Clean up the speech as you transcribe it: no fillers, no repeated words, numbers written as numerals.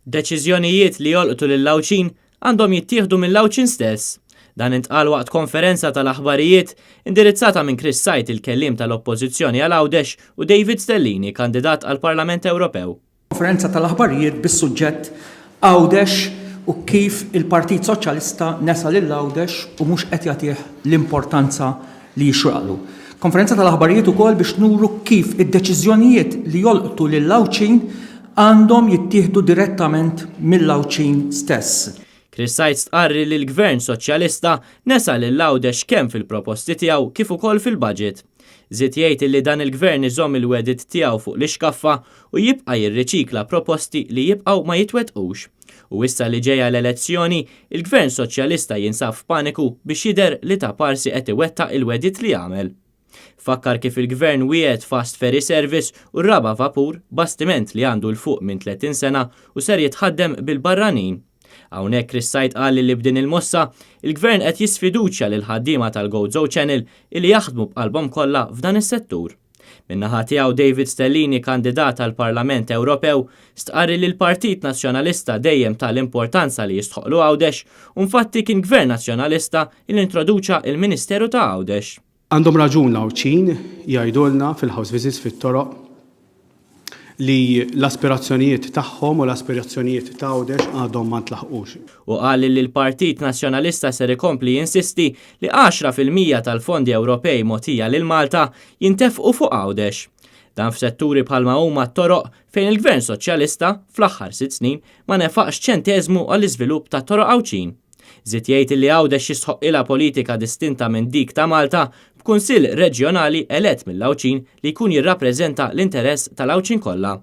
Deċiżjonijiet li jolqtu lill-Għawdxin għandhom jittieħdu mill-Għawdxin stess. Dan intqal waqt konferenza tal-aħbarijiet indirizzata minn Chris Said il-kelliem tal-Oppożizzjoni għal Għawdex u David Stellini kandidat għall-Parlament Ewropew. Konferenza tal-aħbarijiet bis-suġġett Għawdex u kif il-Partit Soċjalista nesa lil Għawdex u mhux qed jagħtih l-importanza li jixraqlu. Konferenza tal-aħbarijiet ukoll biex nuru kif id-deċiżjonijiet li jolqtu lill-Għawdxin għandhom jittieħdu direttament mill-Għawdxin stess. Chris Said stqarr li l-Gvern Soċjalista nesa lil Għawdex kemm fil-proposti tiegħu kif ukoll fil-budget. Żied jgħid illi dan il-Gvern iżomm il-wegħdiet tiegħu fuq l-ixkaffa u jibqa' jirriċikla proposti li jibqgħu ma jitwettqux. U issa li ġejja l-elezzjoni, il-Gvern Soċjalista jinsab f'paniku biex jidher li ta' parsi qed iwettaq il-wegħdiet li għamel. Fakkar kif il-Gvern wiegħed fast ferry service u r-raba' vapur, bastiment li għandu 'l fuq minn 30 sena u ser jitħaddem bil-barranin. Hawnhekk Chris Said qal li b'din il-mossa, il-Gvern qed jisfiduċja lill-ħaddiema tal-Gozo Channel illi jaħdmu b'qalbhom kollha f'dan is-settur. Min-naħa tiegħu David Stellini kandidat għall-Parlament Ewropew stqarr li l-Partit Nazzjonalista dejjem ta l-importanza li jistħoqqlu Għawdex u nfatti kien Gvern Nazzjonalista li introduċa il-Ministeru ta' Għawdex. Għandhom raġun l-Għawdxin jgħidulna fil-house visits fit-toroq li l-aspirazzjonijiet tagħhom u l-aspirazzjonijiet ta' Għawdex għadhom ma ntlaħqux. Hu qal li l-Partit Nazzjonalista ser ikompli jinsisti li 10% tal-fondi Ewropej mogħtija lil Malta jintefqu fuq Għawdex. Dan f'setturi bħalma huma t-toroq fejn il-Gvern Soċjalista, fl-aħħar sitt snin, ma nefaqx ċenteżmu għall-iżvilupp tat-toroq Għawdxin. Żied jgħid li Għawdex jistħoqqilha politika distinta minn dik ta' Malta b'Kunsill Reġjonali elett mill-Għawdxin li jkun jirrappreżenta l-interess tal-Għawdxin kollha.